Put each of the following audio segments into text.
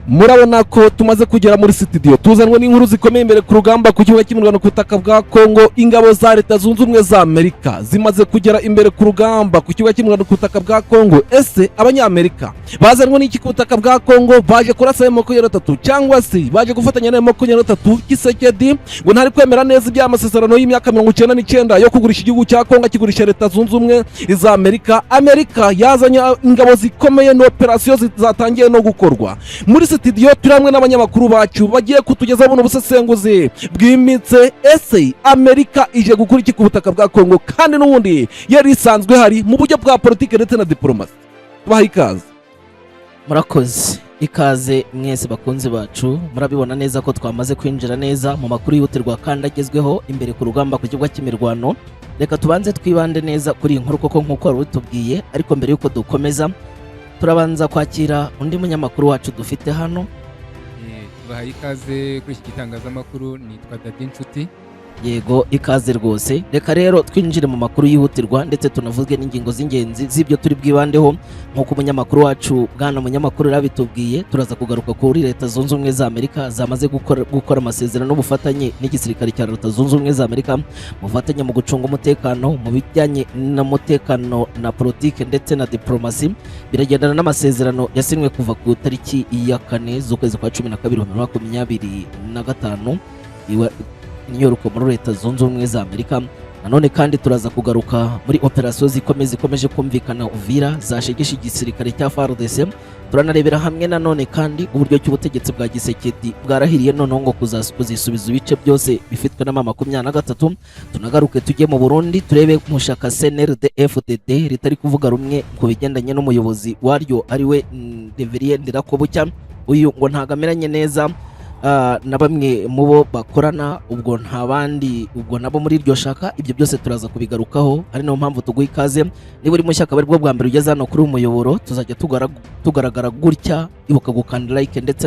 Murabona ko tumaze kugera muri studio, tuzanwe n'inkuru zikomeye imbere ku rugamba ku kibuga cy'imirwano ku butaka bwa Kongo. Ingabo za Leta Zunze Ubumwe za Amerika zimaze kugera imbere ku rugamba ku kibuga cy'imirwano ku butaka bwa Kongo. Ese Abanyamerika bazanwe n'iki ku butaka bwa Kongo? Baje kurasa M23 cyangwa se baje gufatanya na M23? Tshisekedi ngo ntari kwemera neza iby'amasezerano y'imyaka 99 yo kugurisha igihugu cya Kongo, akigurisha Leta Zunze Ubumwe za Amerika. Amerika yazanye ingabo zikomeye n'operasiyo zatangiye no gukorwa. Muri studio turi hamwe n'abanyamakuru bacu bagiye kutugezaho buno busesenguzi bwimbitse. Ese Amerika ije gukora iki ku butaka bwa Kongo, kandi n'ubundi yari isanzwe hari mu buryo bwa politiki ndetse na diporomasi? Tubaha ikaze. Murakoze, ikaze mwese bakunzi bacu. Murabibona neza ko twamaze kwinjira neza mu makuru yihutirwa kandi agezweho imbere ku rugamba ku kibuga cy'imirwano. Reka tubanze twibande neza kuri iyi nkuru koko nk'uko wari utubwiye, ariko mbere y'uko dukomeza turabanza kwakira undi munyamakuru wacu dufite hano. Tubahaye ikaze kuri iki gitangazamakuru, nitwa Dadi Nshuti. Yego, ikaze rwose. Reka rero twinjire mu makuru yihutirwa ndetse tunavuge n'ingingo z'ingenzi z'ibyo turi bwibandeho. Nk'uko umunyamakuru wacu, bwana munyamakuru, yarabitubwiye, turaza kugaruka kuri Leta Zunze Ubumwe za Amerika zamaze gukora amasezerano n'ubufatanye n'igisirikare cya Leta Zunze Ubumwe za Amerika, mu bufatanye mu gucunga umutekano, mu bijyanye n'umutekano na politike ndetse na diplomasi. Biragendana n'amasezerano yasinywe kuva ku tariki ya 4 z'ukwezi kwa 12 2025 iwa New York muri Leta Zunze Ubumwe za Amerika. Nanone kandi turaza kugaruka muri operasiyo zikomeye zikomeje kumvikana Uvira, zashegeshe igisirikare cya FARDC. Turanarebera hamwe nanone kandi uburyo cy'ubutegetsi bwa Tshisekedi bwarahiriye noneho ngo kuzisubiza ibice byose bifitwe na M23. Tunagaruke tujye mu Burundi, turebe mu shyaka CNDD FDD ritari kuvuga rumwe ku bigendanye n'umuyobozi waryo, ariwe Reverien Ndirakobucya. Uyu ngo ntago ameranye neza na bamwe mu bo bakorana, ubwo nta bandi, ubwo nabo muri iryo shaka. Ibyo byose turaza kubigarukaho, ari nayo mpamvu tuguha ikaze. Niba uri mushya, akaba aribwo bwa mbere ugeze hano kuri uyu muyoboro, tuzajya tugaragara gutya. Ibuka gukanda like ndetse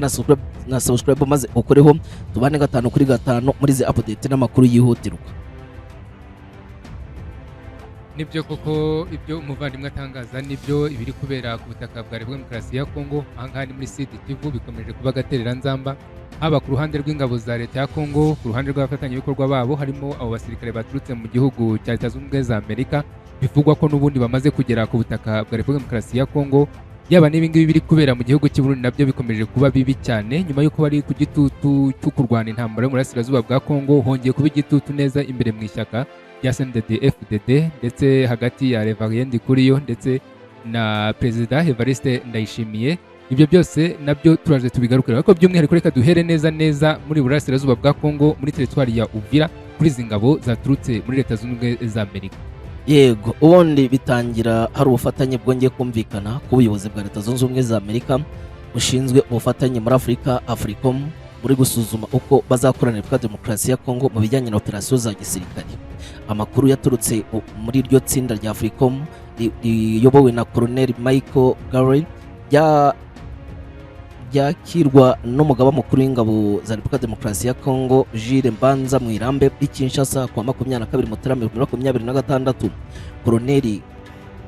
na subscribe maze ukoreho, tubane gatanu kuri gatanu muri izi update n'amakuru yihutirwa. Nibyo koko, ibyo umuvandimwe atangaza nibyo. Ibiri kubera ku butaka bwa Repubulika Demokarasi ya Kongo, ahangaha ni muri Sud Kivu, bikomeje kuba agatereranzamba, haba ku ruhande rw'ingabo za leta ya Kongo, ku ruhande rw'abafatanyabikorwa babo, harimo abo basirikare baturutse mu gihugu cya Leta Zunze Ubumwe za Amerika, bivugwa ko n'ubundi bamaze kugera ku butaka bwa Repubulika Demokarasi ya Kongo. Yaba n'ibingibi biri kubera mu gihugu cy'u Burundi, nabyo bikomeje kuba bibi cyane. Nyuma y'uko bari ku gitutu cyo kurwana intambara yo mu burasirazuba bwa Kongo, hongeye kuba igitutu neza imbere mu ishyaka rya CNDD FDD, ndetse hagati ya Reverien Ndikuriyo ndetse na Perezida Evariste Ndayishimiye. Ibyo byose nabyo turaje tubigarukira, ariko by'umwihariko reka duhere neza neza muri burasirazuba bwa Kongo, muri teritwari ya Uvira, kuri izi ngabo zaturutse muri Leta Zunze Ubumwe za Amerika. Yego, ubundi bitangira hari ubufatanye bwongeye kumvikana ku buyobozi bwa Leta Zunze Ubumwe za Amerika bushinzwe ubufatanye muri Afurika, AFRICOM, buri gusuzuma uko bazakorana na Repubulika Demokarasi ya Kongo mu bijyanye na operasiyo za gisirikare. Amakuru yaturutse muri iryo tsinda rya AFRICOM riyobowe na Colonel Michael Gary byakirwa n'umugaba mukuru w'ingabo za Repubulika Demokarasi ya Kongo, Jules Mbanza Mwirambe, i Kinshasa kuwa 22 Mutarama 2026. Colonel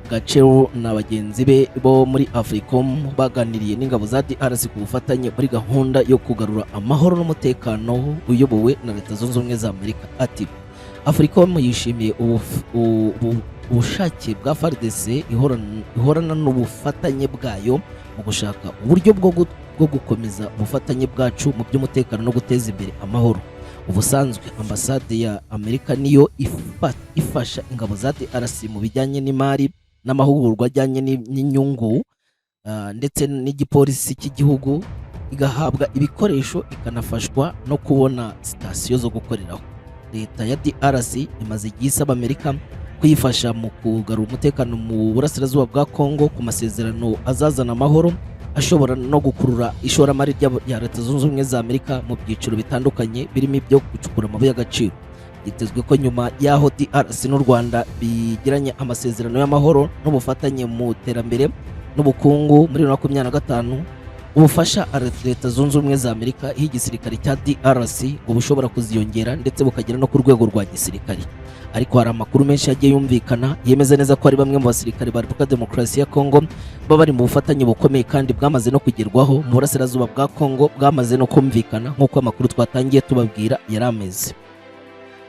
Gacero na bagenzi be bo muri AFRICOM baganiriye n'ingabo za DRC ku bufatanye muri gahunda yo kugarura amahoro n'umutekano uyobowe na Leta Zunze Ubumwe za Amerika. Ati: "AFRICOM yishimiye ubushake bwa FARDC ihorana n'ubufatanye bwayo mu gushaka uburyo bwo gukomeza ubufatanye bwacu mu by'umutekano no guteza imbere amahoro." Ubusanzwe ambasade ya Amerika niyo ifasha ingabo za DRC mu bijyanye n'imari n'amahugurwa ajyanye n'inyungu, ndetse n'igipolisi cy'igihugu, igahabwa ibikoresho, ikanafashwa no kubona sitasiyo zo gukoreraho. Leta ya DRC imaze igihe isaba Amerika kuyifasha mu kugarura umutekano mu burasirazuba bwa Congo, ku masezerano azazana amahoro ashobora no gukurura ishoramari rya Leta Zunze Ubumwe za Amerika mu byiciro bitandukanye, birimo ibyo gucukura amabuye y'agaciro. Byitezwe ko nyuma y'aho DRC n'u Rwanda bigiranye amasezerano y'amahoro n'ubufatanye mu iterambere n'ubukungu muri 2025, ubufasha Leta Zunze Ubumwe za Amerika iha igisirikare cya DRC ngo bushobora kuziyongera ndetse bukagera no ku rwego rwa gisirikare. Ariko hari amakuru menshi yagiye yumvikana yemeza neza ko hari bamwe mu basirikare ba Repubulika Demokarasi ya Kongo baba bari mu bufatanye bukomeye kandi bwamaze no kugerwaho mu burasirazuba bwa Kongo, bwamaze no kumvikana nk'uko amakuru twatangiye tubabwira yari ameze.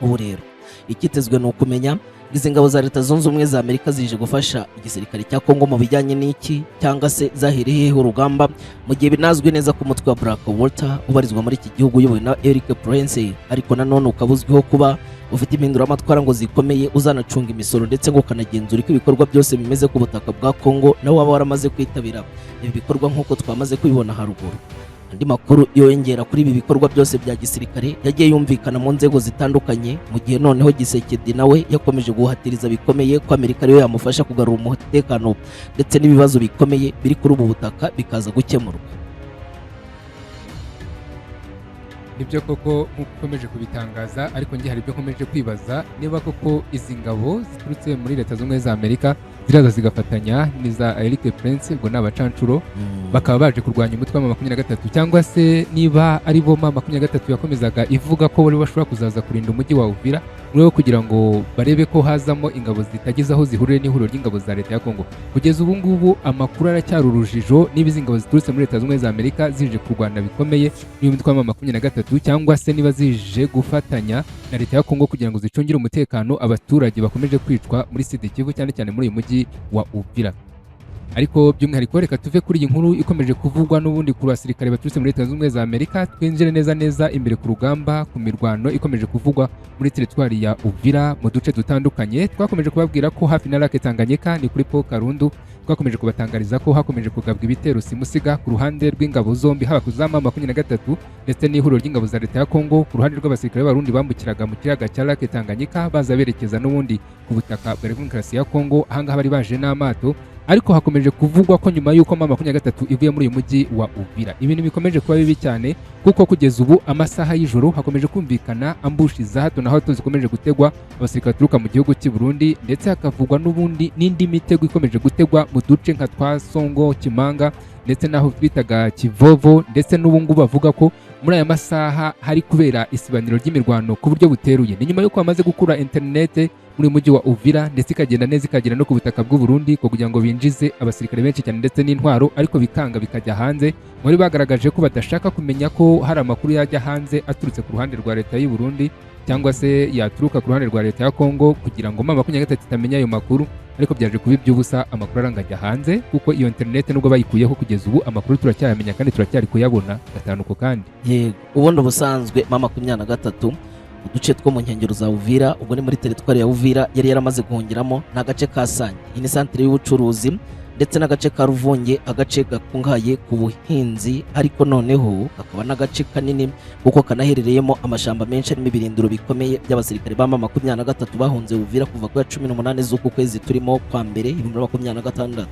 Ubu rero icyitezwe ni ukumenya izi ngabo za Leta Zunze Ubumwe za Amerika zije gufasha igisirikare cya Kongo mu bijyanye n'iki, cyangwa se zahereye hehe urugamba, mu gihe binazwi neza ko umutwe wa Black Water ubarizwa muri iki gihugu uyobowe na Eric Prince, ariko nanone ukaba uzwiho kuba ufite impinduramatwara ngo zikomeye, uzanacunga imisoro ndetse ngo ukanagenzura uko ibikorwa byose bimeze ku butaka bwa Kongo, nawe waba waramaze kwitabira ibi bikorwa nk'uko twamaze kubibona haruguru. Andi makuru yongera kuri ibi bikorwa byose bya gisirikare yagiye yumvikana mu nzego zitandukanye, mu gihe noneho Tshisekedi nawe yakomeje guhatiriza bikomeye ko Amerika ariyo yamufasha kugarura umutekano, ndetse n'ibibazo bikomeye biri kuri ubu butaka bikaza gukemurwa. Nibyo koko nk'uko ukomeje kubitangaza, ariko njye hari ibyo nkomeje kwibaza niba koko izi ngabo ziturutse muri Leta Zunze Ubumwe za Amerika ziraza zigafatanya n'iza Eric Prince, ubwo ni abacancuro, bakaba baje kurwanya umutwe wa 23, cyangwa se niba ari bo M23 yakomezaga ivuga ko bari bashobora kuzaza kurinda umujyi wa Uvira mu rwego kugira ngo barebe ko hazamo ingabo zitagize aho zihuriye n'ihuriro ry'ingabo za leta ya Kongo. Kugeza ubu ngubu amakuru aracyari urujijo niba izi ngabo ziturutse muri Leta Zunze Ubumwe za Amerika zije kurwana bikomeye n'uyu mutwe wa 23, cyangwa se niba zije gufatanya na leta ya Kongo kugira ngo zicungire umutekano abaturage bakomeje kwicwa muri Sud Kivu, cyane cyane muri uyu mujyi wa Uvira. Ariko by'umwihariko reka tuve kuri iyi nkuru ikomeje kuvugwa n'ubundi ku basirikare baturutse muri Leta Zunze Ubumwe za Amerika, twinjire neza neza imbere ku rugamba, ku mirwano ikomeje kuvugwa muri teritwari ya Uvira mu duce dutandukanye. Twakomeje kubabwira ko hafi na Lake Tanganyika, ni kuri Po Karundu, twakomeje kubatangariza ko hakomeje kugabwa ibitero simusiga ku ruhande rw'ingabo zombi, haba ku za M23 ndetse n'ihuriro ry'ingabo za leta ya Kongo, ku ruhande rw'abasirikare b'Abarundi bambukiraga mu kiyaga cya Lake Tanganyika baza berekeza n'ubundi ku butaka bwa Repubulika ya Kongo. Ahangaha bari baje n'amato, ariko hakomeje kuvugwa ko nyuma y'uko M23 ivuye muri uyu mujyi wa Uvira ibintu bikomeje kuba bibi cyane, kuko kugeza ubu amasaha y'ijoro hakomeje kumvikana ambushi za hato na hato zikomeje gutegwa abasirikare baturuka mu gihugu cy'i Burundi, ndetse hakavugwa n'ubundi n'indi mitego ikomeje gutegwa mu duce nka twa Songo, Kimanga ndetse n'aho twitaga Kivovo, ndetse n'ubu ngubu bavuga ko muri aya masaha hari kubera isibaniro ry'imirwano ku buryo buteruye. Ni nyuma y'uko bamaze gukura interinete muri uyu mujyi wa Uvira, ndetse ikagenda neza ikagera no ku butaka bw'u Burundi kugira ngo binjize abasirikare benshi cyane ndetse n'intwaro, ariko bikanga bikajya hanze. Muri bagaragaje ko badashaka kumenya ko hari amakuru yajya hanze aturutse ku ruhande rwa leta y'u Burundi cyangwa se yaturuka ku ruhande rwa leta ya Kongo, kugira ngo M23 itamenya ayo makuru, ariko byaje kuba iby'ubusa, amakuru aranga ajya hanze, kuko iyo interinete nubwo bayikuyeho kugeza ubu amakuru turacyayamenya kandi turacyari kuyabona gatanu ku kandi. Yego, ubundi ubusanzwe M23 uduce two mu nkengero za Uvira, ubwo ni muri teritwari ya Uvira, yari yaramaze guhungiramo ni agace ka Sange, iyi ni santire y'ubucuruzi, ndetse n'agace ka Ruvunge, agace gakungahaye ku buhinzi, ariko noneho kakaba n'agace kanini kuko kanaherereyemo amashamba menshi arimo ibirindiro bikomeye by'abasirikare ba M23 bahunze Uvira kuva ku ya 18 z'uku kwezi turimo kwa mbere 2026.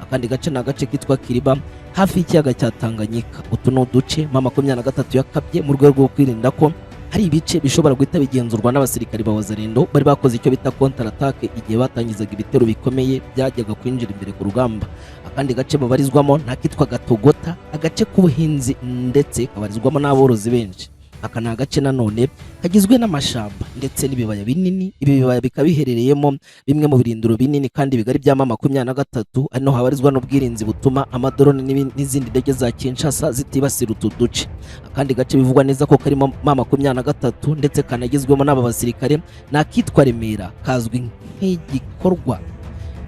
Akandi gace ni agace kitwa Kiriba, hafi y'ikiyaga cya Tanganyika. Utu ni uduce M23 yakabye mu rwego rwo kwirinda ko hari ibice bishobora guhita bigenzurwa n'abasirikari ba Wazalendo bari bakoze icyo bita contre-attaque igihe batangizaga ibitero bikomeye byajyaga kwinjira imbere ku rugamba. Akandi gace babarizwamo ni akitwa Gatogota, agace k'ubuhinzi ndetse kabarizwamo n'aborozi benshi. Aka ni agace nanone kagizwe n'amashamba ndetse n'ibibaya binini. Ibi bibaya bikaba biherereyemo bimwe mu birindiro binini kandi bigari bya M23, ari naho habarizwa n'ubwirinzi butuma amadrone n'izindi ndege za Kinshasa zitibasira utu duce. Akandi gace bivugwa neza ko karimo M23 ndetse kanagizwemo n'aba basirikare ni akitwa Remera, kazwi nk'igikorwa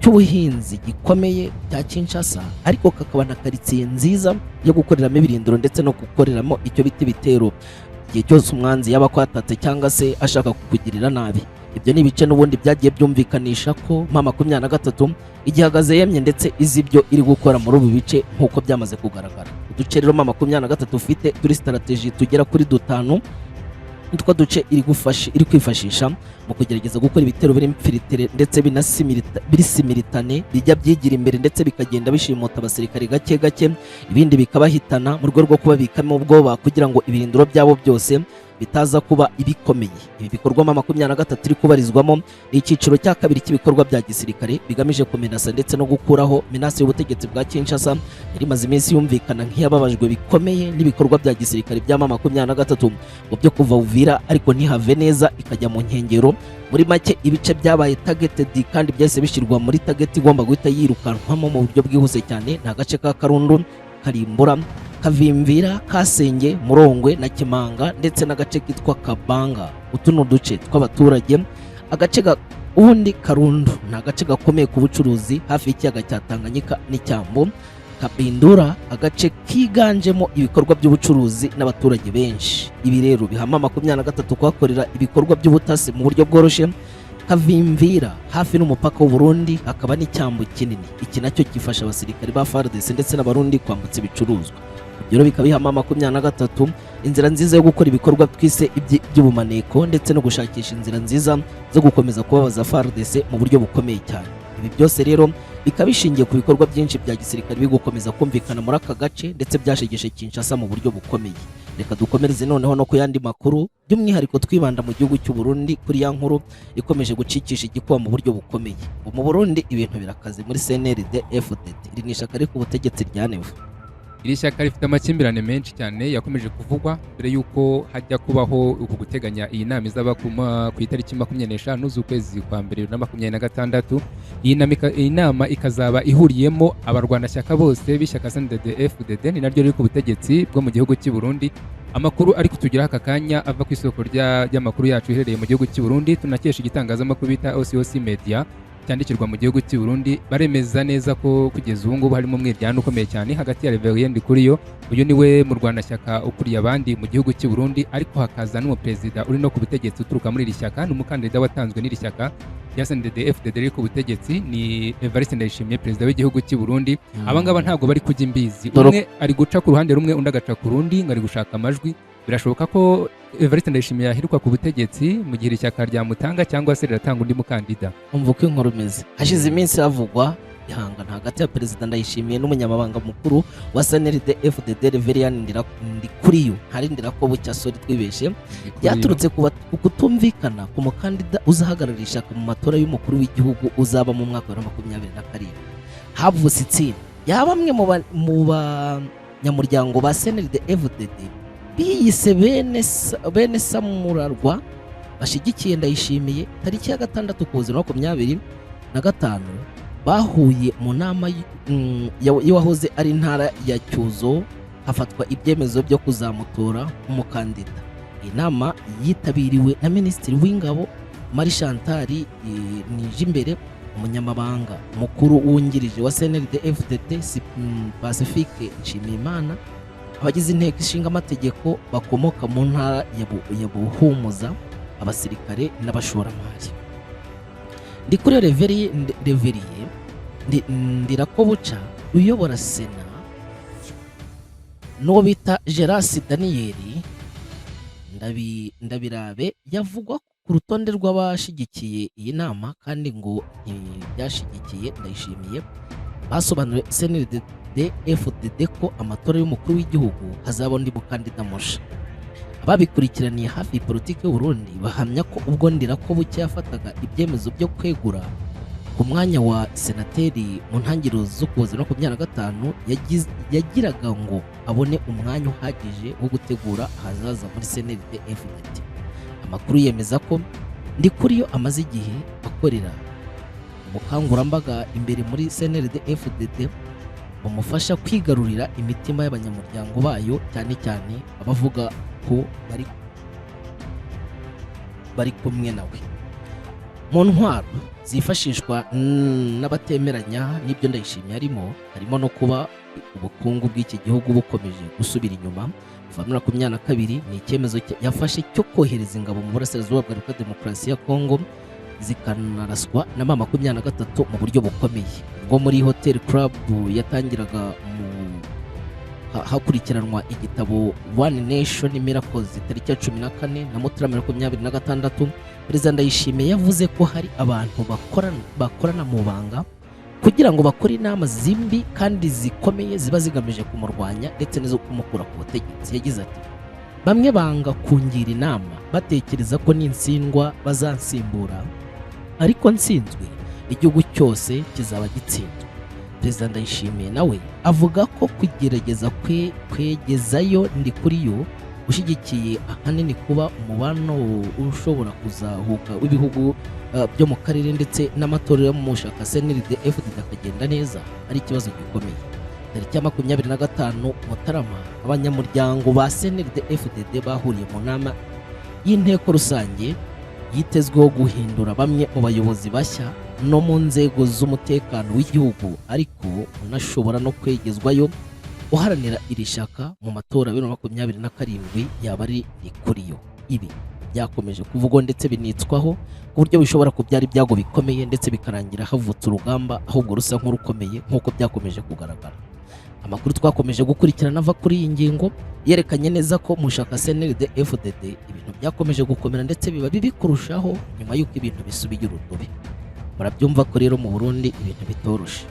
cy'ubuhinzi gikomeye cya Kinshasa, ariko kakaba na karitsiye nziza yo gukoreramo ibirindiro ndetse no gukoreramo icyo bita ibitero igihe cyose umwanzi yaba akwatatse cyangwa se ashaka kukugirira nabi. Ibyo ni ibice n'ubundi byagiye byumvikanisha ko M23 igihagaze yemye ndetse izi ibyo iri gukora muri ubu bice nk'uko byamaze kugaragara. Uduce rero M23 ufite turi strategy tugera kuri dutanu nitwo duce iri kwifashisha mu kugerageza gukora ibitero biri infiltré ndetse biri simultané, bijya byigira imbere ndetse bikagenda bishimuta abasirikare gake gake, ibindi bikabahitana mu rwego rwo kubabikamo ubwoba kugira ngo ibirindiro byabo byose Bitaza kuba ibikomeye. Ibi bikorwa M23 iri kubarizwamo ni icyiciro cya kabiri cy'ibikorwa bya gisirikare bigamije kumenasa ndetse no gukuraho menace y'ubutegetsi bwa Kinshasa, yari imaze iminsi yumvikana nk'iyababajwe bikomeye n'ibikorwa bya gisirikare bya M23 ngo byo kuva Uvira, ariko ntihave neza, ikajya mu nkengero. Muri make, ibice byabaye targeted kandi byahise bishyirwa muri target igomba guhita yirukanwamo mu buryo bwihuse cyane ni agace ka Karundu, Karimbura, Kavimvira, Kasenge, Murongwe na Kimanga, ndetse n'agace kitwa Kabanga. Utu ni uduce tw'abaturage. Agace ga ubundi Karundu ni agace gakomeye ku bucuruzi hafi y'ikiyaga cya Tanganyika n'icyambu. Kabindura, agace kiganjemo ibikorwa by'ubucuruzi n'abaturage benshi. Ibi rero biha M23 kuhakorera ibikorwa by'ubutasi mu buryo bworoshye. Kavimvira, hafi n'umupaka w'u Burundi, hakaba n'icyambu kinini. Iki nacyo gifasha abasirikare ba FARDC ndetse n'Abarundi kwambutsa ibicuruzwa. Ibyo rero bikaba biha M23 inzira nziza yo gukora ibikorwa twise by'ubumaneko ndetse no gushakisha inzira nziza zo gukomeza kubabaza FARDC mu buryo bukomeye cyane. Ibi byose rero bikaba bishingiye ku bikorwa byinshi bya gisirikare biri gukomeza kumvikana muri aka gace, ndetse byashegeshe Kinshasa mu buryo bukomeye. Reka dukomereze noneho no ku yandi makuru, by'umwihariko twibanda mu gihugu cy'u Burundi, kuri ya nkuru ikomeje gucikisha igikuba mu buryo bukomeye. Ubu mu Burundi ibintu birakaze muri CNDD FDD. Iri ni ishyaka riri ku butegetsi rya Neva. Iri shyaka rifite amakimbirane menshi cyane yakomeje kuvugwa mbere y'uko hajya kubaho uku guteganya iyi nama izaba ku itariki 25 z'ukwezi kwa mbere 2026. Iyi nama ikazaba ihuriyemo abarwanashyaka bose b'ishyaka CNDD FDD, ni naryo riri ku butegetsi bwo mu gihugu cy'u Burundi. Amakuru ari kutugeraho aka kanya ava ku isoko ry'amakuru yacu iherereye mu gihugu cy'u Burundi, tunakesha igitangazamakuru bita OCOC Media cyandikirwa mu gihugu cy'u Burundi, baremeza neza ko kugeza ubu ngubu harimo umwiryane ukomeye cyane hagati ya Reverien Ndikuriyo. Uyu niwe murwanashyaka ukuriye abandi mu gihugu cy'u Burundi, ariko hakaza n'umuperezida uri no ku butegetsi uturuka muri iri shyaka, ni umukandida watanzwe n'iri shyaka rya CNDD FDD riri ku butegetsi, ni Evariste Ndayishimiye, perezida w'igihugu cy'u Burundi. Aba ngaba ntabwo bari kujya imbizi. Umwe ari guca ku ruhande rumwe, undi agaca ku rundi, ngo ari gushaka amajwi. Birashoboka ko Evariste Ndayishimiye yahirwa ku butegetsi mu gihe iri shyaka ryamutanga cyangwa se riratanga undi mukandida. Umva uko inkuru imeze. Hashize iminsi havugwa ihangana hagati ya Perezida Ndayishimiye n'umunyamabanga mukuru wa CNDD FDD, Reverien Ndikuriyo, ntarindira ko bucya, sorry, twibeshe. Byaturutse ku kutumvikana ku mukandida uzahagararira ishyaka mu matora y'umukuru w'igihugu uzaba mu mwaka wa 2027. Havutse itsinda ya bamwe mu banyamuryango ba CNDD FDD biyise bene Samurarwa bashyigikiye Ndayishimiye. Tariki ya 6 Ukuboza 2025 bahuye mu nama y'uwahoze ari intara ya Cyuzo, hafatwa ibyemezo byo kuzamutora nk'umukandida. Iyi nama yitabiriwe na Minisitiri w'Ingabo Marie Chantal Nijimbere, umunyamabanga mukuru wungirije wa CNDD FDD Pacifique Nshimiyimana, abagize inteko ishinga amategeko bakomoka mu ntara ya Buhumuza, abasirikare n'abashoramari. Ndikuriyo Reverien Ndirakobuca uyobora Sena n'uwo bita Gerasi Daniyeli Ndabirabe yavugwa ku rutonde rw'abashigikiye iyi nama, kandi ngo ntibyashigikiye Ndayishimiye. Basobanuriye CNDD FDD ko amatora y'umukuru w'igihugu hazaba undi mukandida musha. Ababikurikiraniye hafi politiki y'u Burundi bahamya ko ubwo Ndirakobuca yafataga ibyemezo byo kwegura ku mwanya wa senateri mu ntangiriro z'Ukuboza 25, yagiraga ngo abone umwanya uhagije wo gutegura ahazaza muri CNDD FDD. Amakuru yemeza ko Ndikuriyo amaze igihe akorera ubukangurambaga imbere muri CNDD FDD bumufasha kwigarurira imitima y'abanyamuryango bayo, cyane cyane abavuga ko bari kumwe nawe. Mu ntwaro zifashishwa n'abatemeranya n'ibyo Ndayishimiye harimo no kuba ubukungu bw'iki gihugu bukomeje gusubira inyuma kuva muri 22. Ni icyemezo yafashe cyo kohereza ingabo mu burasirazuba bwa Repubulika Demokarasi ya Kongo, zikanaraswa na M23 mu buryo bukomeye. Ubwo muri Hotel Club yatangiraga mu hakurikiranwa igitabo One Nation Miracles tariki ya 14 na Mutarama 26, Perezida Ndayishimiye yavuze ko hari abantu bakorana mu banga kugira ngo bakore inama zimbi kandi zikomeye ziba zigamije kumurwanya ndetse n'izo kumukura ku butegetsi. Yagize ati: Bamwe banga kungira inama, batekereza ko nintsindwa bazansimbura, ariko nsinzwe igihugu cyose kizaba gitsinzwe. Perezida Ndayishimiye nawe avuga ko kugerageza kwe kwegezayo Ndikuriyo, ushyigikiye ahanini kuba umubano ushobora kuzahuka w'ibihugu byo mu karere ndetse n'amatora yo mu shaka CNDD FDD akagenda neza, ari ikibazo gikomeye. Tariki ya 25 Mutarama, abanyamuryango ba CNDD FDD bahuriye mu nama y'inteko rusange yitezweho guhindura bamwe mu bayobozi bashya no mu nzego z'umutekano w'igihugu, ariko unashobora no kwegezwayo uharanira iri shyaka mu matora ya 2027 yaba ari Ndikuriyo. Ibi byakomeje kuvugwa ndetse binitswaho ku buryo bishobora kubyara ibyago bikomeye, ndetse bikarangira havutse urugamba ahubwo rusa nk'urukomeye, nk'uko byakomeje kugaragara. Amakuru twakomeje gukurikirana ava kuri iyi ngingo yerekanye neza ko mu shaka CNDD FDD ibintu byakomeje gukomera ndetse biba bibi kurushaho nyuma y'uko ibintu bisubiye urudubi. Murabyumva ko rero mu Burundi ibintu bitoroshe.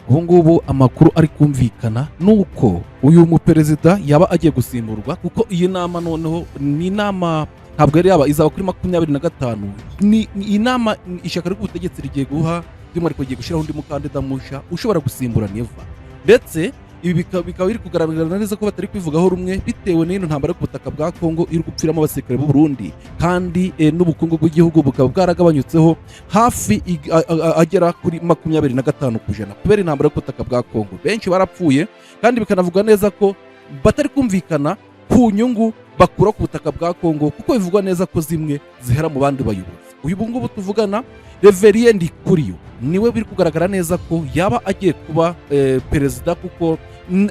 Ubu ngubu amakuru ari kumvikana ni uko uyu muperezida yaba agiye gusimburwa, kuko iyi nama noneho ni inama ntabwo yari yaba, izaba kuri 25. Ni inama ishyaka ry'ubutegetsi rigiye guha, by'umwihariko rigiye gushyiraho undi mukandida musha ushobora gusimbura Neva. Ndetse ibi bikaba biri kugaragara neza ko batari kwivugaho rumwe, bitewe n'ino ntambara yo ku butaka bwa Kongo iri gupfiramo abasirikare b'u Burundi, kandi n'ubukungu bw'igihugu bukaba bwaragabanyutseho hafi agera kuri 25% kubera intambara yo ku butaka bwa Kongo. Benshi barapfuye, kandi bikanavuga neza ko batari kumvikana ku nyungu bakura ku butaka bwa Kongo, kuko bivugwa neza ko zimwe zihera mu bandi bayobozi. Uyu ubu ngubu tuvugana, Reverien Ndikuriyo, niwe biri kugaragara neza ko yaba agiye kuba perezida, kuko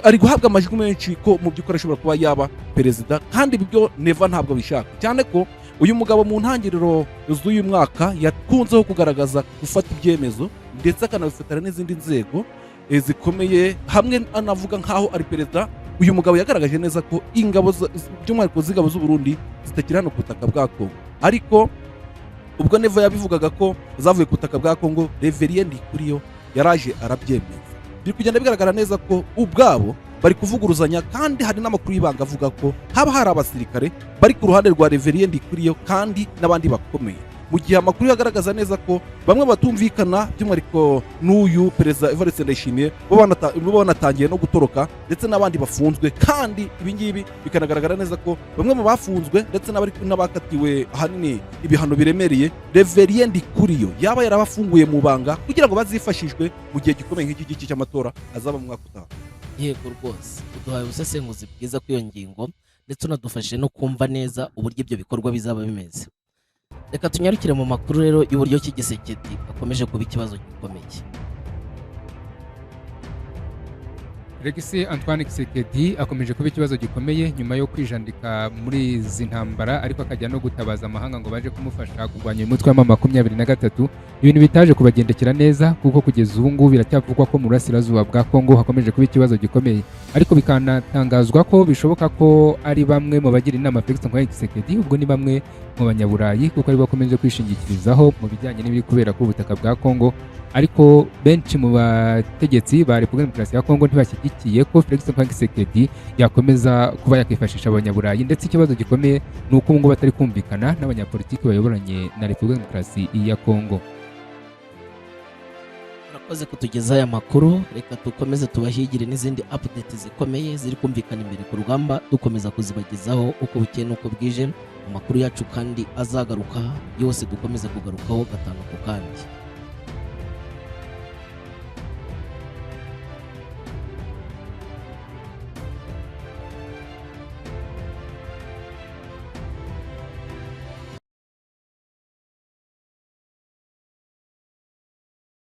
ari guhabwa amajwi menshi ko mu by'ukuri ashobora kuba yaba perezida. Kandi ibyo Neva ntabwo bishaka, cyane ko uyu mugabo mu ntangiriro z'uyu mwaka yakunzeho kugaragaza gufata ibyemezo, ndetse akanabifatana n'izindi nzego zikomeye hamwe, anavuga nk'aho ari perezida. Uyu mugabo yagaragaje neza ko ingabo by'umwihariko z'ingabo z'u Burundi zitakiri hano ku butaka bwa Kongo. Ariko ubwo Neva yabivugaga ko zavuye ku butaka bwa Kongo, Reverien Ndikuriyo yaraje arabyemeza. Biri kugenda bigaragara neza ko ubwabo bari kuvuguruzanya, kandi hari n'amakuru y'ibanga avuga ko haba hari abasirikare bari ku ruhande rwa Reverien Ndikuriyo kandi n'abandi bakomeye, mu gihe amakuru yagaragaza neza ko bamwe batumvikana, by'umwihariko n'uyu perezida Evariste Ndayishimiye, bo banatangiye no gutoroka, ndetse n'abandi bafunzwe. Kandi ibi ngibi bikanagaragara neza ko bamwe mu bafunzwe ndetse n'abakatiwe ahanini ibihano biremereye, Reverien Ndikuriyo yaba yarabafunguye mu banga kugira ngo bazifashishwe mu gihe gikomeye nk'iki ngiki cy'amatora azaba mu mwaka utaha. Yego rwose, uduhaye ubusesenguzi bwiza kuri iyo ngingo, ndetse unadufashije no kumva neza uburyo ibyo bikorwa bizaba bimeze. Reka tunyarukire mu makuru rero y'uburyo ki Tshisekedi akomeje kuba ikibazo gikomeye. Felix Antoine Tshisekedi akomeje kuba ikibazo gikomeye nyuma yo kwijandika muri izi ntambara, ariko akajya no gutabaza amahanga ngo baje kumufasha kurwanya uyu mutwe wa 23, ibintu bitaje kubagendekera neza, kuko kugeza ubu ngubu biracyavugwa ko mu burasirazuba bwa Kongo hakomeje kuba ikibazo gikomeye. Ariko bikanatangazwa ko bishoboka ko ari bamwe mu bagira inama Felix Antoine Tshisekedi, ubwo ni bamwe mu banyaburayi, kuko ari bakomeje kwishingikirizaho mu bijyanye n'ibiri kubera ku butaka bwa Kongo. Ariko benshi mu bategetsi ba Repubulika Demokarasi ya Kongo ntibashyigikiye ko Felix Antoine Tshisekedi yakomeza kuba yakifashisha abanyaburayi. Ndetse ikibazo gikomeye ni uko ubu ngubu batari kumvikana n'abanyapolitiki bayoboranye na Repubulika Demokarasi ya Kongo. Murakoze kutugezaho aya makuru. Reka dukomeze tubahigire n'izindi update zikomeye ziri kumvikana imbere ku rugamba, dukomeza kuzibagezaho uko bukeye n'uko bwije mu makuru yacu, kandi azagaruka yose dukomeze kugarukaho gatanu ku kandi.